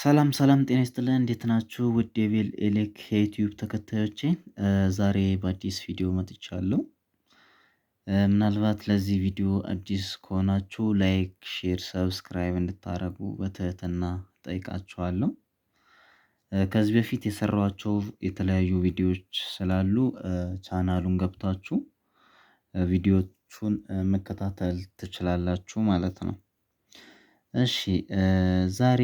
ሰላም ሰላም ጤና ይስጥልን፣ እንዴት ናችሁ? ውድ የቤል ኤሌክ የዩቲዩብ ተከታዮቼ፣ ዛሬ በአዲስ ቪዲዮ መጥቻለሁ። ምናልባት ለዚህ ቪዲዮ አዲስ ከሆናችሁ like፣ share፣ subscribe እንድታደርጉ በትህትና ጠይቃችኋለሁ። ከዚህ በፊት የሰራኋቸው የተለያዩ ቪዲዮዎች ስላሉ ቻናሉን ገብታችሁ ቪዲዮቹን መከታተል ትችላላችሁ ማለት ነው። እሺ፣ ዛሬ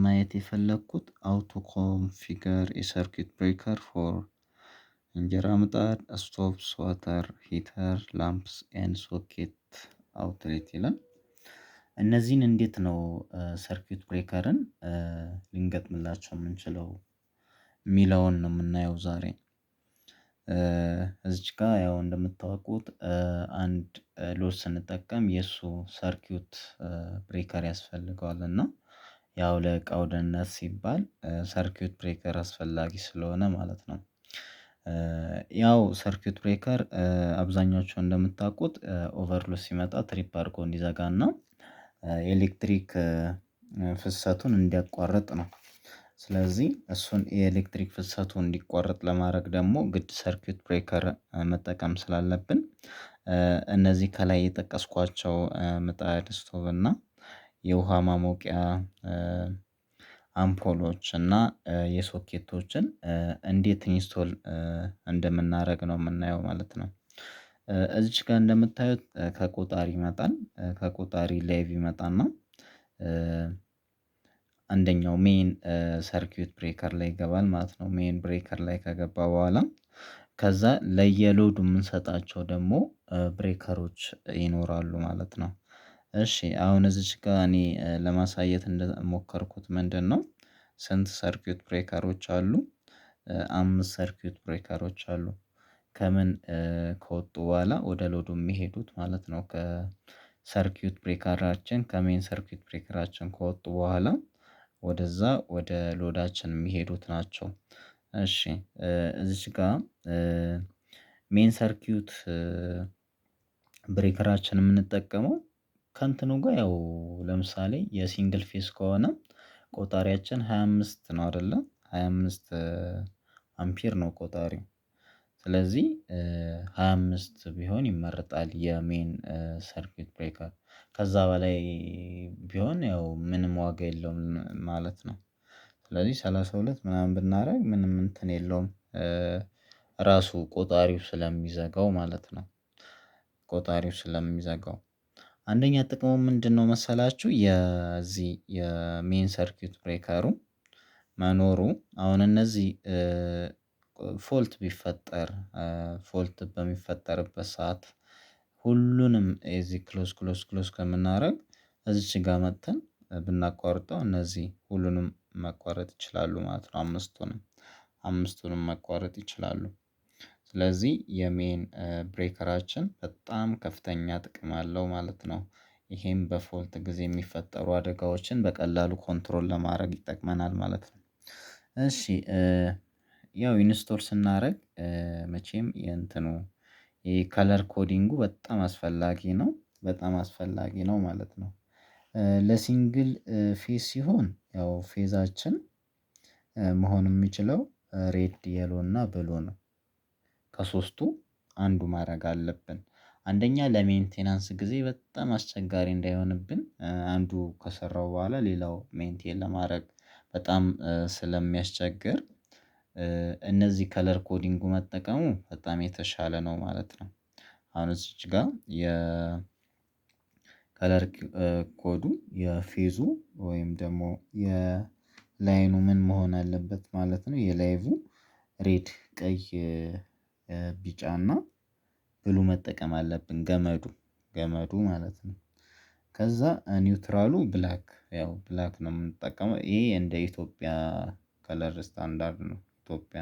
ማየት የፈለኩት how to configure a circuit breaker for እንጀራ ምጣድ፣ stoves፣ water heater፣ lamps and socket outlet ይላል። እነዚህን እንዴት ነው circuit breaker ን ልንገጥምላቸው የምንችለው የሚለውን ነው የምናየው ዛሬ። እዚች ጋር ያው እንደምታውቁት አንድ load ስንጠቀም የእሱ circuit breaker ያስፈልገዋል፣ እና ያው ለእቃው ደህንነት ሲባል circuit breaker አስፈላጊ ስለሆነ ማለት ነው። ያው circuit breaker አብዛኞቹ እንደምታውቁት overload ሲመጣ trip አድርጎ እንዲዘጋና የኤሌክትሪክ ፍሰቱን እንዲያቋርጥ ነው። ስለዚህ እሱን የኤሌክትሪክ ፍሰቱ እንዲቋረጥ ለማድረግ ደግሞ ግድ circuit breaker መጠቀም ስላለብን እነዚህ ከላይ የጠቀስኳቸው ምጣድ፣ ስቶቭ እና የውሃ ማሞቂያ አምፖሎች እና የሶኬቶችን እንዴት install እንደምናደርግ ነው የምናየው ማለት ነው። እዚች ጋር እንደምታዩት ከቆጣሪ ይመጣል፣ ከቆጣሪ live ይመጣና አንደኛው main circuit breaker ላይ ይገባል ማለት ነው። Main breaker ላይ ከገባ በኋላ ከዛ ለየ load ኡ የምንሰጣቸው ደግሞ breaker ኦች ይኖራሉ ማለት ነው። እሺ፣ አሁን እዚች ጋር እኔ ለማሳየት እንደሞከርኩት ምንድነው? ስንት circuit breaker ኦች አሉ? አምስት circuit breaker ኦች አሉ። ከምን ከወጡ በኋላ ወደ load ኡ የሚሄዱት ማለት ነው። ከ circuit breaker ኣችን፣ ከ main circuit breaker ኣችን ከወጡ በኋላ ወደዛ ወደ load ኣችን የሚሄዱት ናቸው። እሺ፣ እዚች ጋር main circuit breaker ኣችን የምንጠቀመው ከእንትኑ ጋር ያው ለምሳሌ የ single phase ከሆነ ቆጣሪያችን 25 ነው አይደለ? 25 አምፒር ነው ቆጣሪው። ስለዚህ 25 ቢሆን ይመረጣል የ main circuit breaker። ከዛ በላይ ቢሆን ያው ምንም ዋጋ የለውም ማለት ነው። ስለዚህ 32 ምናምን ብናደርግ ምንም እንትን የለውም፣ ራሱ ቆጣሪው ስለሚዘጋው ማለት ነው። ቆጣሪው ስለሚዘጋው አንደኛ ጥቅሙ ምንድነው መሰላችሁ? የዚህ የ main circuit breaker ኡ መኖሩ አሁን እነዚህ fault ቢፈጠር፣ fault በሚፈጠርበት ሰዓት ሁሉንም የዚህ close close close ከምናደርግ እዚች ጋር መጥተን ብናቋርጠው እነዚህ ሁሉንም ማቋረጥ ይችላሉ ማለት ነው። አምስቱንም ማቋረጥ ይችላሉ። ስለዚህ የ main breaker ኣችን በጣም ከፍተኛ ጥቅም አለው ማለት ነው። ይሄም በ fault ጊዜ የሚፈጠሩ አደጋዎችን በቀላሉ control ለማድረግ ይጠቅመናል ማለት ነው። እሺ፣ ያው install ስናደርግ መቼም የእንትኑ ይሄ color coding ኡ በጣም አስፈላጊ ነው፣ በጣም አስፈላጊ ነው ማለት ነው። ለ single phase ሲሆን ያው phase ኣችን መሆን የሚችለው red፣ yellow እና blue ነው። ከሶስቱ አንዱ ማድረግ አለብን። አንደኛ ለ maintenance ጊዜ በጣም አስቸጋሪ እንዳይሆንብን፣ አንዱ ከሰራው በኋላ ሌላው maintain ለማድረግ በጣም ስለሚያስቸግር እነዚህ color coding ኡ መጠቀሙ በጣም የተሻለ ነው ማለት ነው። አሁን እዚች ጋር የ color code ኡ የ phase ኡ ወይም ደግሞ የ line ኡ ምን መሆን አለበት ማለት ነው። የ live red፣ ቀይ፣ ቢጫ እና blue መጠቀም አለብን፣ ገመዱ ማለት ነው። ከዛ neutral ኡ black፣ ያው black ነው የምንጠቀመው። ይሄ እንደ ኢትዮጵያ color standard ነው። ኢትዮጵያ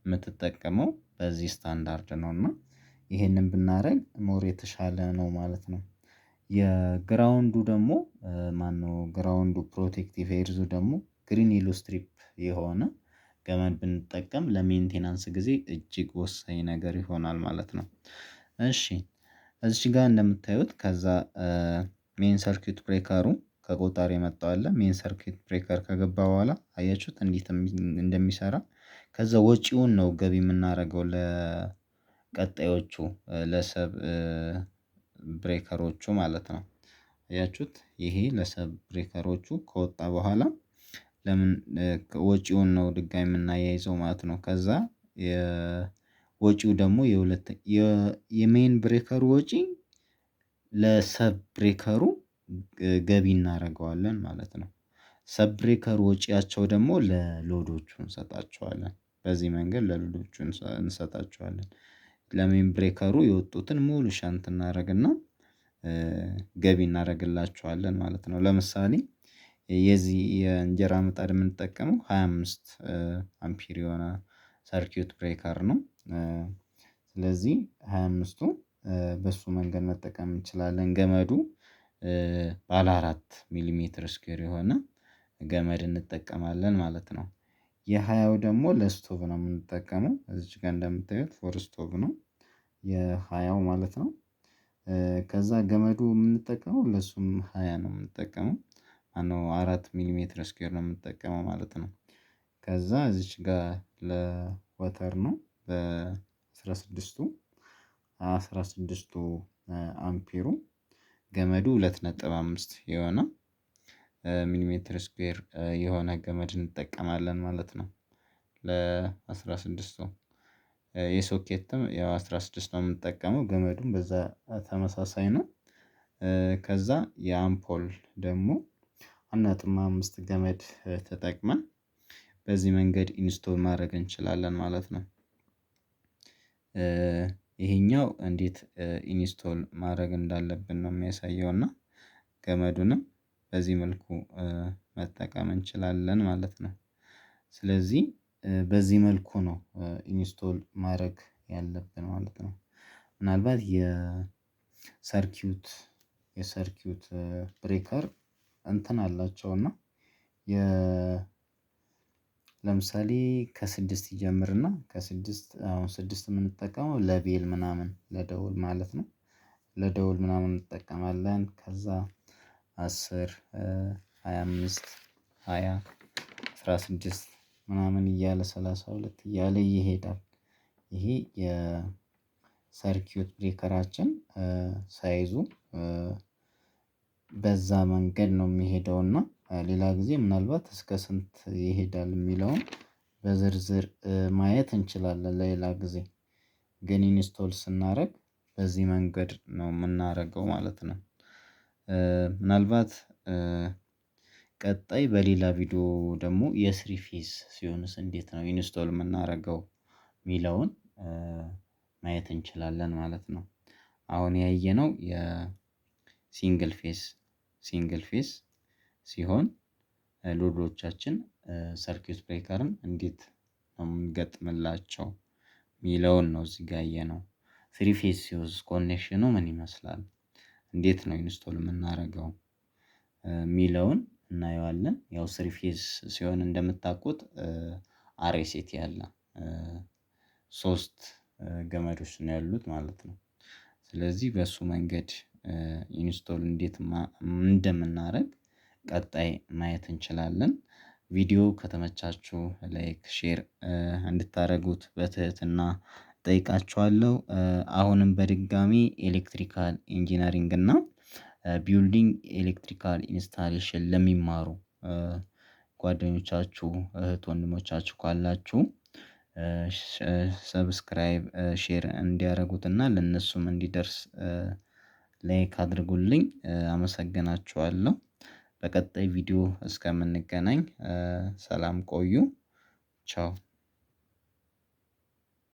የምትጠቀመው በዚህ ስታንዳርድ ነው፣ እና ይሄንን ብናደርግ more የተሻለ ነው ማለት ነው። የ ground ኡ ደግሞ ማነው ground ኡ protective earth ኡ ደግሞ green yellow strip የሆነ ገመድ ብንጠቀም ለ maintenance ጊዜ እጅግ ወሳኝ ነገር ይሆናል ማለት ነው። እሺ፣ እዚች ጋር እንደምታዩት ከዛ main circuit breaker ኡ ከቆጣሪ የመጣው አለ main circuit breaker ከገባ በኋላ አያችሁት እንዴት እንደሚሰራ። ከዛ ወጪውን ነው ገቢ የምናደርገው ለቀጣዮቹ ለ sub breaker ኦቹ ማለት ነው። አያችሁት ይሄ ለ sub breaker ኦቹ ከወጣ በኋላ ለምን ወጪውን ነው ድጋሚ የምናያይዘው ማለት ነው። ከዛ ወጪው ደግሞ የሁለት የ main breaker ኡ ወጪ ለ sub breaker ኡ ገቢ እናደርገዋለን ማለት ነው። sub breaker ኡ ወጪያቸው ደግሞ ለ load ኦቹ እንሰጣቸዋለን። በዚህ መንገድ ለ load ኦቹ እንሰጣቸዋለን። ለ main breaker ኡ የወጡትን ሙሉ shunt እናደርግና ገቢ እናደርግላቸዋለን ማለት ነው። ለምሳሌ የዚህ የእንጀራ ምጣድ የምንጠቀመው 25 አምፒር የሆነ circuit breaker ነው። ስለዚህ 25ቱ በሱ መንገድ መጠቀም እንችላለን። ገመዱ ባለ 4 ሚሊሜትር square የሆነ ገመድ እንጠቀማለን ማለት ነው። የ20ው ደግሞ ለስቶቭ ነው የምንጠቀመው። እዚህ ጋር እንደምታዩት for stove ነው የ20ው ማለት ነው። ከዛ ገመዱ የምንጠቀመው ለሱም 20 ነው የምንጠቀመው። ማነው 4 ሚሊሜትር square ነው የምንጠቀመው ማለት ነው። ከዛ እዚች ጋር ለ water ነው በአስራ ስድስቱ 16ቱ አምፒሩ ገመዱ 2.5 የሆነ ሚሊሜትር square የሆነ ገመድ እንጠቀማለን ማለት ነው። ለ16ቱ የሶኬትም ያው 16 ነው የምንጠቀመው ገመዱም በዛ ተመሳሳይ ነው። ከዛ የአምፖል ደግሞ 1.5 ገመድ ተጠቅመን በዚህ መንገድ install ማድረግ እንችላለን ማለት ነው። ይሄኛው እንዴት install ማድረግ እንዳለብን ነው የሚያሳየው እና ገመዱንም በዚህ መልኩ መጠቀም እንችላለን ማለት ነው። ስለዚህ በዚህ መልኩ ነው install ማድረግ ያለብን ማለት ነው። ምናልባት የ circuit breaker እንትን አላቸው እና ለምሳሌ ከስድስት ይጀምርና ከስድስት አሁን 6 የምንጠቀመው ለ bell ምናምን ለደውል ማለት ነው። ለደውል ምናምን እንጠቀማለን። ከዛ 10 25 20 16 ምናምን እያለ 32 እያለ ይሄዳል። ይሄ የ circuit breaker ኣችን size ኡ በዛ መንገድ ነው የሚሄደው። እና ሌላ ጊዜ ምናልባት እስከ ስንት ይሄዳል የሚለውን በዝርዝር ማየት እንችላለን። ለሌላ ጊዜ ግን install ስናደርግ በዚህ መንገድ ነው የምናደርገው ማለት ነው። ምናልባት ቀጣይ በሌላ ቪዲዮ ደግሞ የ three phase ሲሆንስ እንዴት ነው install የምናደርገው የሚለውን ማየት እንችላለን ማለት ነው። አሁን ያየነው የ single phase single phase ሲሆን load ኦቻችን circuit breaker ን እንዴት ነው የምንገጥምላቸው የሚለውን ነው እዚህ ጋር ያየነው። three phase ሲሆን connection ኑ ምን ይመስላል፣ እንዴት ነው install የምናደርገው የሚለውን እናየዋለን። ያው three phase ሲሆን እንደምታውቁት RST ያለ 3 ገመዶች ነው ያሉት ማለት ነው። ስለዚህ በሱ መንገድ install እንዴት እንደምናደርግ ቀጣይ ማየት እንችላለን። ቪዲዮ ከተመቻችሁ like share እንድታደርጉት በትህትና እጠይቃችኋለሁ። አሁንም በድጋሚ electrical engineering እና building electrical installation ለሚማሩ ጓደኞቻችሁ እህት ወንድሞቻችሁ ካላችሁ subscribe share እንዲያደርጉትና ለነሱም እንዲደርስ like አድርጉልኝ። አመሰግናችኋለሁ። በቀጣይ ቪዲዮ እስከምንገናኝ ሰላም ቆዩ። ቻው።